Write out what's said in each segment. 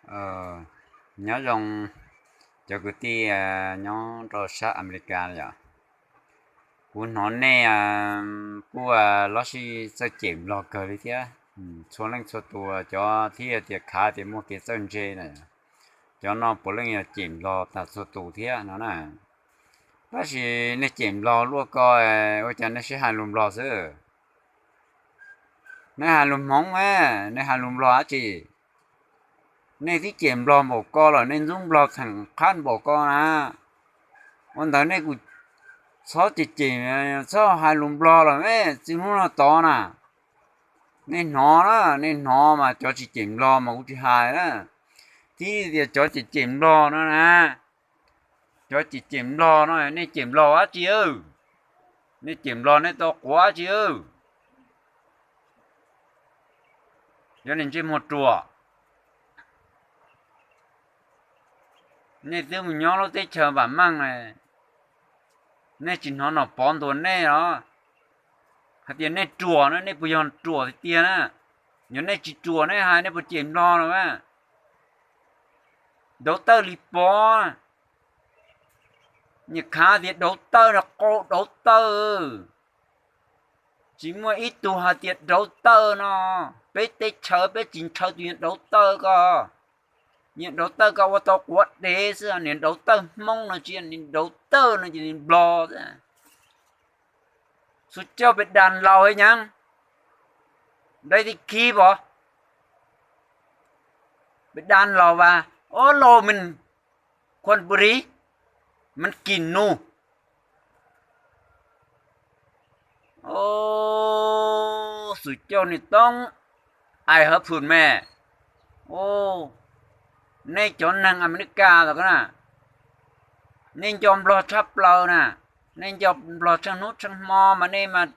Nyob zoo cov kwv tij nyob rau sab Amelikas yom. Kuv hnov nej kuj los sis txawj cem Nplog kawg li thiab. Txhua leej txhua tus cov thiab tias khav tias muaj kev txawj ntse na, cov no puav leej yog cem Nplog tag txhua tus thiab no na. Tab sis nej cem Nplog luaj ko, ua cas nej sib hais lus Nplog xwb? Nej hais lus Hmoob, nej hais lus Nplog dab tsi? Nej twb cem Nplog npaum ko lawm, nej ntxub Nplog theem qhab npaum ko na. Ua ntawd nej kuj txhob cem cem, txhob hais lus Nplog lawm, txij hnub no tod na. Nej hnov na, nej hnov mas cov tsis cem Nplog mas kuv tsis hais na. Thiab tias cov cem cem Nplog no na, cov cem cem Nplog no, nej cem Nplog dab tsi? Nej cem Nplog nej tau quav dab tsi? Cov niag ntsej muag ruam, nej twb mus nyob lub teb chaws vam meej, nej tsis hnov Nom Pov ntuas nej los? Hais tias nej ruam na, nej puas yog ruam tiag tiag na? Yog nej tsis ruam nej hais, nej puas cem Nplog los? Dau tawj li pov, nyias khav tias dau tawj no, qau dau tawj. Tsis muaj ib tug hais tias dau tawj no. Peb teb chaws peb tsis ntshaw tus niag dau tawj ko. Niag dau tawj ko ua tau quav dev xwb, niag dau tawj Hmoob no tsis, niag dau tawj no ces niag Nplog xwb. Xus coj pes das laus nyav, dai ti khib pov, pes das laus vas, o laus mes, khuam pus ris, mes kis nus. O, xus coj niag toob, ais hawv phwm me. O, nej cov neeg Amelikas los ko na, nej nco Nplog tshaj plaws na. Nej nco Nplog tsheej hnub tsheej hmo mas nej mas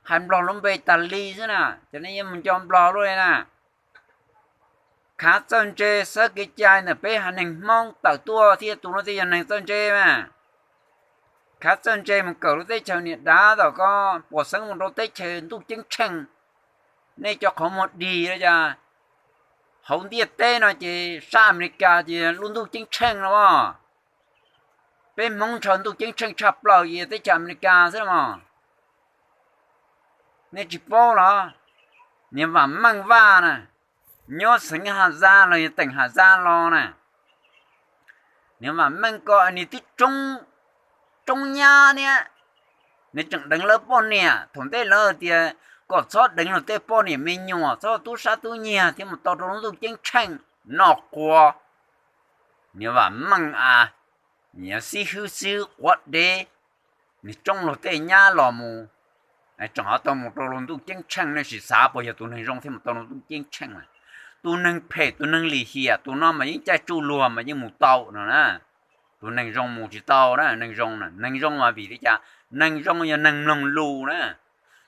hais Nplog lub npe tas li xwb na, ces nej yeej mus nco Nplog luaj li na. Khav txawj ntse xwb, kev cai ntawm peb haiv neeg Hmoob tawm tuaj thiab, tus no thiaj yog neeg txawj ntse mas. Khav txawj ntse mus kawm lub teb chaws niam dav tom ko, puas xeeb mus rau teb chaws ntuj ceeb tsheej. Nej cov qhov muag dig li cas, hauv ntiaj teb no ces sab Amelikas ces lub ntuj ceeb tsheej no. Peb Hmoob ntshaw ntuj ceeb tsheej tshaj plaws ces teb chaws Amelikas xwb no. Nej tsis paub los? Niag Vam Meej Vaj na, nyob xeev Has Zaj los yog teem Has Zaj los na, niag Vam Meej ko niag twb tsoob nyab niab, nws tseem deev lawv poj niam. Thaum ntej lawv tias kom txhob deev luag tej poj niam me nyuam, txhob tub sab tub nyiag thiab mus tau rau lub ntuj ceeb tsheej noj quav. Niag Vam Meej a, niag xib hwb xib hwb quav dev, nws tsoob luag tej nyab los mus, tseem ho tau mus rau lub ntuj ceeb tsheej. Nej sim xav puas yog tus neeg zoo thiaj mus tau lub ntuj ceeb tsheej na? Tus neeg phem, tus neeg lim hiam, tus no mas yeej caij tsuj luag mas yeej mus tau no na. Tus neeg zoo mus tsis tau na. Neeg zoo na, neeg zoo mas vim li cas? Neeg zoo yog neeg mloog lus na.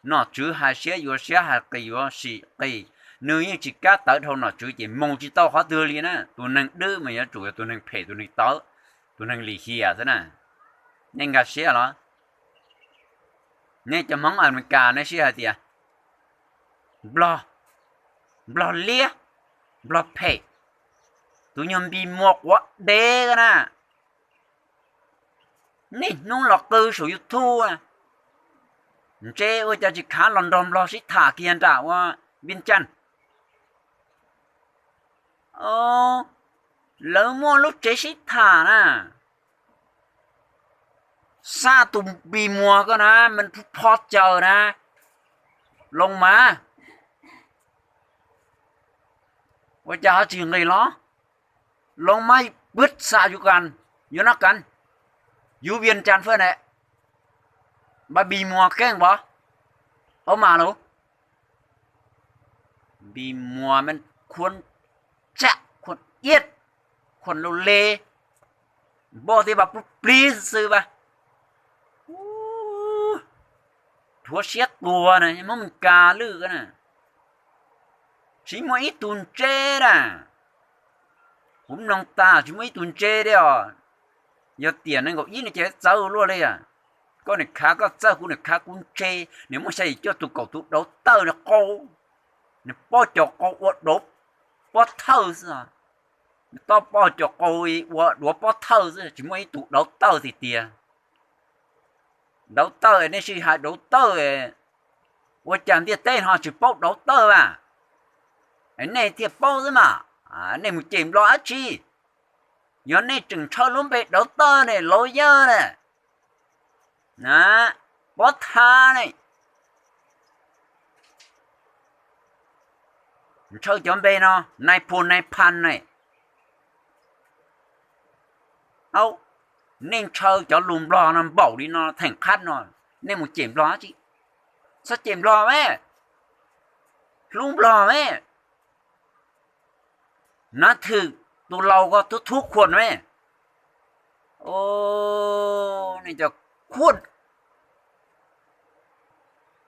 Nom tswv hais siab yuav siab, hais qis yuav sim qis, nws yeej tsis kab tawv dhau nom tswv ces mus tsis tau qhov twg li na. Tus neeg dwb mas yuav tsum yog tus neeg phem, tus neeg tawv, tus neeg lim hiam xwb na. Nej nkag siab los? Nej cov Hmoob Amelikas nej sib hais tias Nplog, Nplog liab, Nplog phem, tus nyuag Npis Muas quav dev ko na. Niaj hnub los qw saum YouTube, ntse ua cas tsis khav los nrog Nplog sib tham kiag nram ua Vias Cas. Lawv muaj lub tsev sib tham na, xa tus Npis Muas ko na, mas pho caws na, Loos mas, ua cas ho tsis nqis los? Loos mas pwb xa yus kas, yus noj kas, yus Vias Cas faj na, npaj Npis Muas keej pov, au mas lus, Npis Muas mas khuam tsam, khuam iab, khuam laus le, npoj tej vas pub plig xwb vas. Dhuav siab tuag na, Hmoob Meskas lwj na. Tsis muaj ib tug ntse na. Kuv mloog tas tsis muaj ib tug ntse li os. Yog tiam nees nkaum ib no ces txawv luaj li. Koj niam khav koj txawj, kuv niam khav kuv ntse. Nws muab xya yim cuaj tus kaum tus dauv tawj nws qau, nws pob cov qau ua dauv pob thawj xwb os. Toj poj cov qau ua duav pob thawj xwb, tsis muaj ib tug dauv tawj tiag tiag. Dauv tawj, nej sim hais dauv tawj, ua cas ntiaj teb no tsis paub dauv tawj a? Nej thiaj paub xwb mas. Nej mus cem Nplog dab tsi? Yog nej tseem ntshaw lub npe dauv tawj ne, laus yawg ne, pob thab ne, ntshaw cov npe no, nai phua nai phan ne. Aub, nej ntshaw cov lus Nplog no npaum li no theem qhab no, nej mus cem Nplog dab tsi? Txhob cem Nplog me, hlub Nplog me. Nav thwm tus laus ko tub thub khuam me. Nej cov khuam,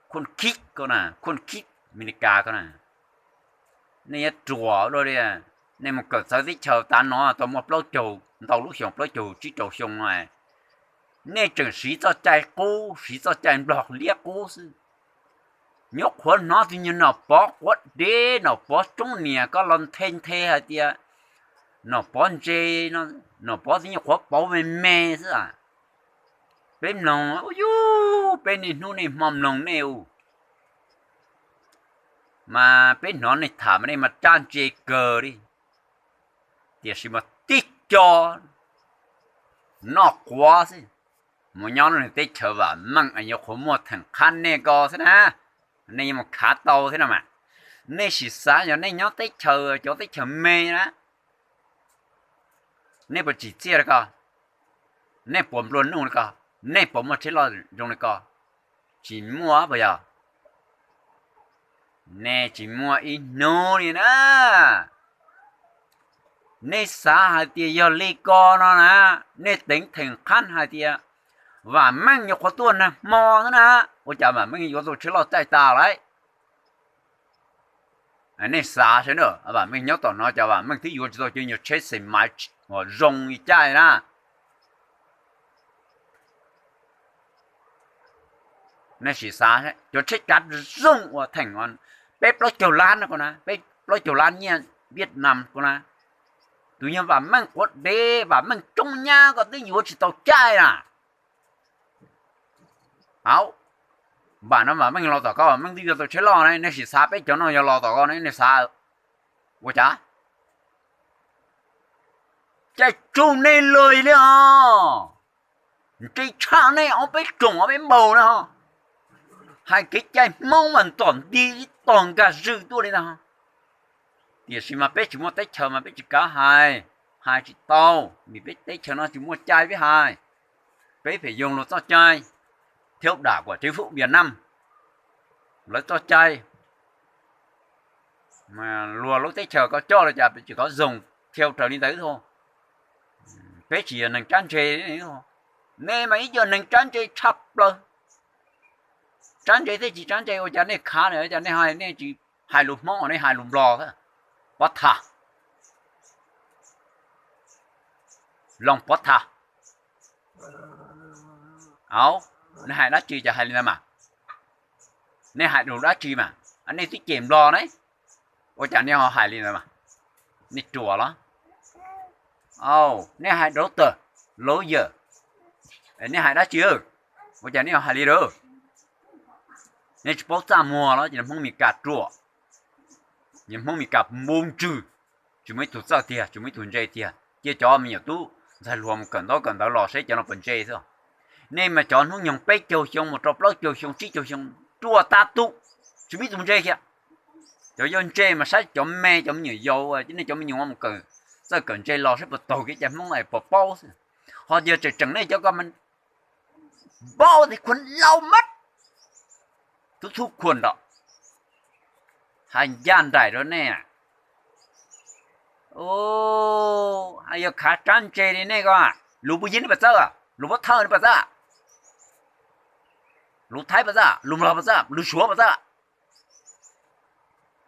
khuam khib ko na, khuam khib Amelikas ko na, nej yuav ruam dua li. Nej mus kawm txawv teb chaws tas no tau muaj plaub caug ntau lub xyoos, plaub caug tsib rau xyoo no, nej tseem siv txoj cai qub, siv txoj cai Nplog liab qub xwb. Nyuam qhuav hnov tus nyuag Nom Pov quav dev, Nom Pov roob niam ko los nthe nthe hais tias Nom Pov ntse, Nom Pov tus nyuag qhuav pauv me me xwb. Peb mloog, u yug, peb niaj hnub niaj hmo mloog nej u, mas peb hnov nej tham mas nej mas rab ntse kawg li, tiam sis mas tib co noj quav xwb. Mus nyob lub teb chaws vam meej es nyuam qhuav muaj theem qhab nej ko xwb na, nej yuav mus khav tau thiab no mas. Nej sim xav yog nej nyob teb chaws, cov teb chaws me na, nej puas tsim txiaj li ko? Nej puas nplua nuj li ko? Nej puas muaj tsheb loj zoo li ko? Tsis muaj puas yog? Nej tsis muaj ib hnub li na. Nej xav hais tias yog li ko no na, nej teev theem qhab hais tias vam meej nyuam qhuav tuaj nag hmo xwb na, ua cas vam meej yuav tau tsheb loj caij tas lawm? Nej xav saib na, vam meej nyob tom no cas vam meej twb yuav tsis tau cov nyuag tsheb xe maiv uas zoo li caij na. Nej sim xav, cov tsheb kav zoo uas theem peb plaub caug lab ko na, peb plaub caug lab nyiaj Vietnam ko na, tus yog vam meej quav dev, vam meej roob nyab ko twb yuav tsis tau caij na. Aub, npam no vam meej los tom ko, vam meej twb yuav tau tsheb loj na, nej sim xav peb cov no yog los tom ko ne, nej xav ua cas? Caij tsuj nej lawm li os. Ntse tshaj nej ob peb rooj ob peb npaug na. Hais kev cai Hmoob mas ntom nti ib tog nkag zws tuaj li ntag. Tiam sis mas peb tsis muaj teb chaws mas peb tsis kav hais, hais tsis tau, vim peb teb chaws no tsis muaj cai peb hais. Peb phem yoog luag txoj cai, thiab dam kuam tsev fub Viaj Nam lawv txoj cai. Luag lub teb chaws ko coj los cas peb tsis kov zoo thiab raws li ntawd thiab. Peb tsis yog neeg rab ntse. Nej mas ib co neeg rab ntse tshaj plaws. Rab ntse thiab tsis rab ntse ua cas nej khav na, ua cas nej hais, nej tsis hais lus Hmoob, nej hais lus Nplog xwb. Pov thas, loo pov thas. Aub, nej hais dab tsi cas hais li ntawd mas? Nej hais lus dab tsi mas? Nej twb cem Nplog ne, ua cas nej ho hais li ntawd mas? Nej ruam los? Aub, nej hais daughter, lawyer, nej hais dab tsi? Ua cas nej ho hais li ntawd? Nej tsis paub txaj muag los? Ces Hmoob Mes Kas ruam, Hmoob Mes Kas npau ntswg, tsis muaj ib tug txawj tiag, tsis muaj ib tug ntse tiag. Cia cov me nyuam tub ntxhais hluas mus kawm ntaub kawm ntawv los seb cov no puas ntse xwb. Nej mas cov hnub nyoog peb caug xyoo mus rau plaub caug xyoo tsib caug xyoo ruam tas tus, tsis muaj ib tug ntse kiag. Cov yuav ntse mas saib cov me, cov me nyuam yaus, nej cov me nyuam mus kawm, txawj kawm ntse los saib puas taug kev cai Hmoob es puas paub xwb. Ho yog tseem tseem nej cov ko mas npaum tis khuav laus mab, tub thub khuav nrov, hais ncaj nraim rau nej. Yog khav rab ntse li nej ko, lus Npuj Yig nej puas txawj? Lus Pov Thawj nej puas txawj? Lus Thaib puas txawj? Lus Nplog puas txawj? Lus Suav puas txawj?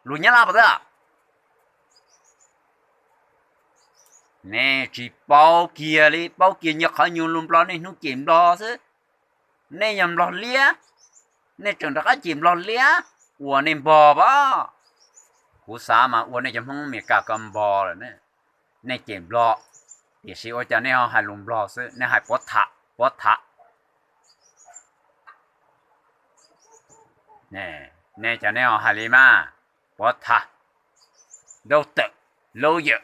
Lus Nyab Laj puas txawj? Nej tsis paub kiag li, paub kiag nyuag qhov nyuag lus Nplog, nej hnub cem Nplog xwb. Nej yog Nplog liab, nej tseem rov qab cem Nplog liab, ua nej npog pab. Kuv xav mas ua nej cov Hmoob Mes Kas ko npog lawm ne. nej cem Nplog, tiam sis ua cas nej ho hais lus Nplog xwb, nej hais pov tham, pov tham. Nej cov nej ho hais li mas, pov tham, dab tawm, lawyer.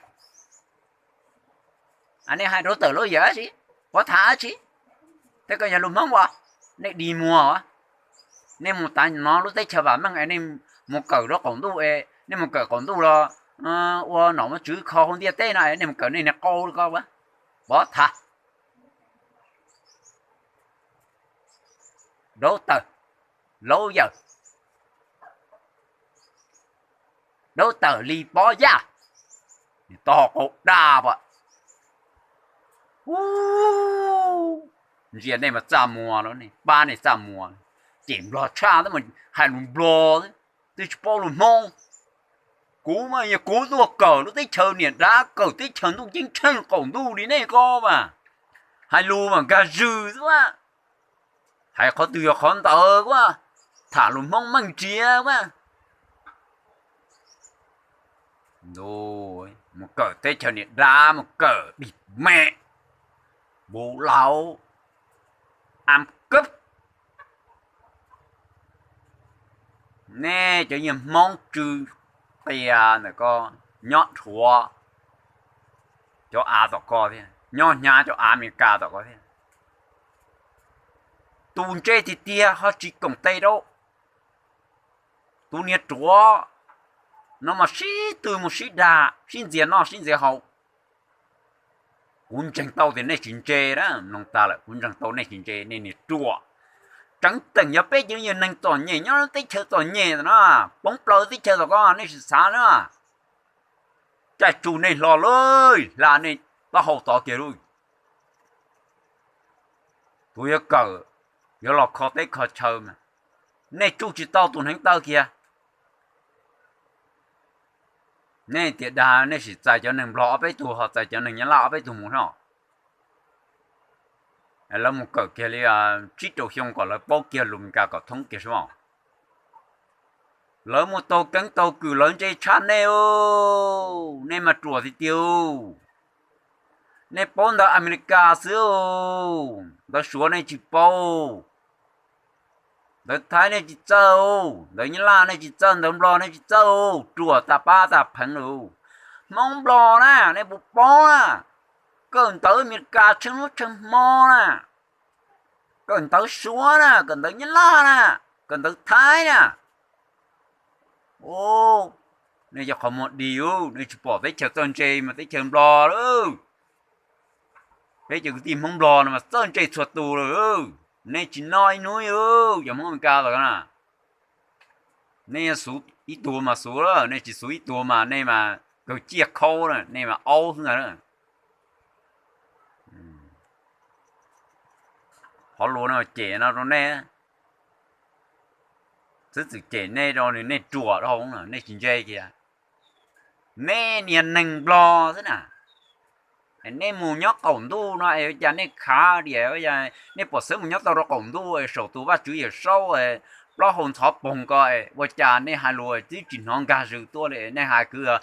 Nej hais dab tawm lawyer dab tsi, pov tham dab tsi? Tej ko yog lus Hmoob as, nej dig muag as. Nej mus tav no lub teb chaws vam meej es nej mus kawm rau qaum ntuj es nej mus kawm qaum ntuj los ua nom ua tswv kho hauv ntiaj teb no es nej mus kawm nej niag qau ko as. Pov tham, dab tawm, lawyer, dab tawm li pob yaj, taub hau qau daj as. Ntsia nej mas txaj muag los, nej pab nej txaj muag, cem Nplog tshaj tab mas hais lus Nplog, twb tsis paub lus Hmoob. Kuv mas yog kuv tuaj kawm lub teb chaws niam dav, kawm teb chaws ntuj ceeb tsheej qaum ntuj li nej ko mas, hais lus mas nkag zws xwb as. Hais qhov twg yog qhov ntawd as, tham lus Hmoob meej tsiav as. Mus kawm teb chaws niam dav, mus kawm dim me, npu laus, am kab. Nej cov yawg Hmoob tsw qias ntawm ko nyob dhuav cov av tom ko thiab, nyob hnyav cov av Amelikas tom ko thiab. Tus ntse tiag tiag ho tsis koom tes rau. Tus niag ruam no mas sib tw mus sib dag, sib ntxias noj sib ntxias haus. Kuv ntseeg tau tias nej tsis ntse na, mloog tas lawm, kuv ntseeg tau nej tsis ntse, nej niag ruam. Tseev teem yog peb cov yawg neeg txom nyem nyob teb chaws txom nyem no, poob plaws teb chaws tom ko nej tsis xav na. Caij tsuj nej hlo lawm, hla nej taub hau tod kiag lauj. Tus yuav kawm, yuav los kho teb kho chaw mas, nej tsuj tsis tau tus hneev taw kiag. Nej tias dag nej sim txais cov neeg Nplog ob peb tug ho txais cov neeg Nyab Laj ob peb tug mus no. Lawv mus kawm kiag li tsib rau xyoo kom lawv paub kiag lus Meskas kom thoob kiag sub. Lawv muaj tau keeb tau kwm lawv ntse tshaj nej, nej mas ruam tiag tiag. Nej paub ntawv Amelikas xwb, ntawv Suav nej tsis paub. Ntawv Thaib nej tsis txawj, ntawv Nyab Laj nej tsis txawj, ntawv Nplog nej tsis txawj, ruam tas pab tas pheev lawm. Hmoob Nplog na nej puas paub na, kawm ntawv Amelikas tsheej hnub tsheej hmo na, kawm ntawv Suav na, kawm ntawv Nyab Laj na, kawm ntawv Thaib na. Nej cov qhov muag dig, nej tsis pom teb chaws txawj ntse mas teb chaws Nplog lawm. Peb cov kwv tij Hmoob Nplog no mas txawj ntse txhua tus lawm. Nej tsis noj ib hnub, cov Hmoob Amelikas los na, nej xuv ib tug mas xuv, nej tsis xuv ib tug mas nej mas kawg ciaj khaub, nej mas aub xwb ntag. Qhov lus no cem no rau nej, xwb txwm cem nej rau nws, nej ruam dhau, nej tsis ntse kiag. Nej niag neeg Nplog xwb na, nej mus nyob qaum ntuj no es ua cas nej khav tias, nej pom xwb mus nyob tau rau qaum ntuj es saum tus Vajtswv Yawm Saub plaub hau ntxhov poog ko, ua cas nej hais lus twb tsis hnov nkag zws tuaj li, nej hais kwv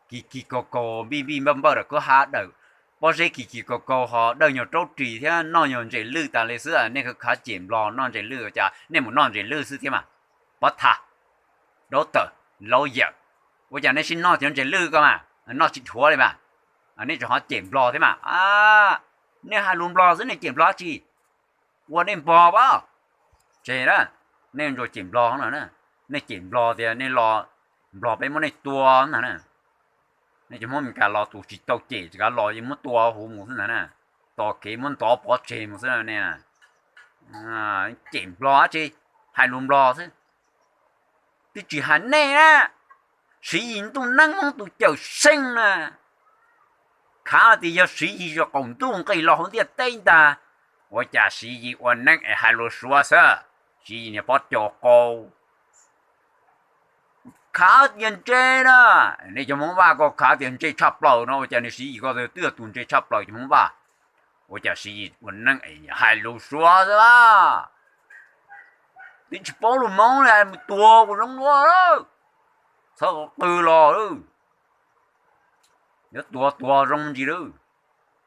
kis kis kaus kaus npij npij npawj npawj rau kwj ha dawm, pob zeb kis kis kaus kaus ho dawj nyuag raub ris thiab noj nyuag ntses lwj tas li xwb, nej khav cem Nplog noj ntses lwj, ua cas nej mus noj ntses lwj xwb thiab mas. Pov tham, dab tawm, lawyer, ua cas nej sib noj cov ntses lwj ko mas noj tsis dhuav li mas, nej tseem ho cem Nplog thiab mas. Nej hais lus Nplog xwb nej cem Nplog dab tsi? Ua nej Nplog pab, tseg na, nej ntsuas cem Nplog no na, nej cem Nplog tias nej los Nplog peb muab nej tua ntag na. Nej cov Hmoob Meskas los tus tsis tau cem tsis kav los yeej muab tua huv mus xwb ntag na, tos kev muab ntov pov tseg mus xwb ne. Cem Nplog dab tsi, hais lus Nplog xwb. Twb tsis hais nej na, Siv Yis ntuj neeb Hmoob tus cawm seej na, khav tias yog Siv Yis zaum qaum ntuj nqis los hauv ntiaj teb ntag, ua cas Siv Yis ua neeb es hais lus Suav xwb, Siv Yis niag pob cos qau. Khav tias ntse na, nej cov Hmoob Vaj ko khav tias ntse tshaj plaws no ua cas nws Siv Yis ko twb yog tus ntse tshaj plaws cov Hmoob Vaj, ua cas Siv Yis ua neeb es hais lus Suav xwb a? Twb tsis paub lus Hmoob li mus tuag kuv zoo dua lawm, txhob qw los lawm. Yuav tuag tuag zoo ntsis lawm.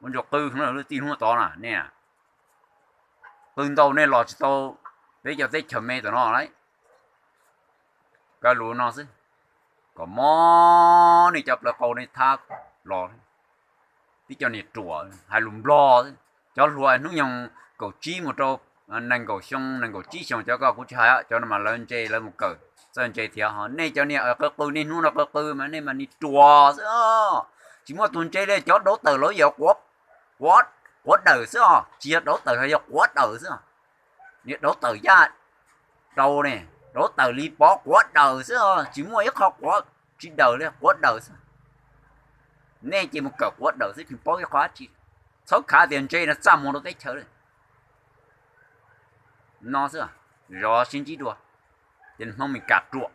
Ua ntsuas qw txij hnub tod na nej, qw ntau nej los tsis tau peb cov teb chaws me tam no lawm. Kaw lus no xwb, kom mob nej cov plawv qau nej thab los. Tib cov niag ruam hais lus nplog xwb. Cov hluas hnub nyoog kaum tsib mus rau nees nkaum xyoo nees nkaum tsib xyoos cov ko kuv tsis hais, cov no mas lawv ntse lawv mus kawm txawj ntse thiab. Ho nej cov niag qw qw niaj hnub no qw qw mas nej mas niag ruam xwb os. Tsis muaj tus ntse li. Cov dauv tawm los yog quav dawm xwb os, tsis yog dauv tawm, yog quav dawm xwb. Niag dauv tawm yaj dau ne, dauv tawm li pov quav dawm xwb os, tsis muaj ib qho quav tsis dawm li, quav dawm xwb. Nej ces mus kawm quav dawm xwb tsis paub ib qho dab tsi. Txhob khav tias ntse no txaj muag rau teb chaws li. No xwb, zov sib ntsib dua, ces Hmoob Mes Kas ruam.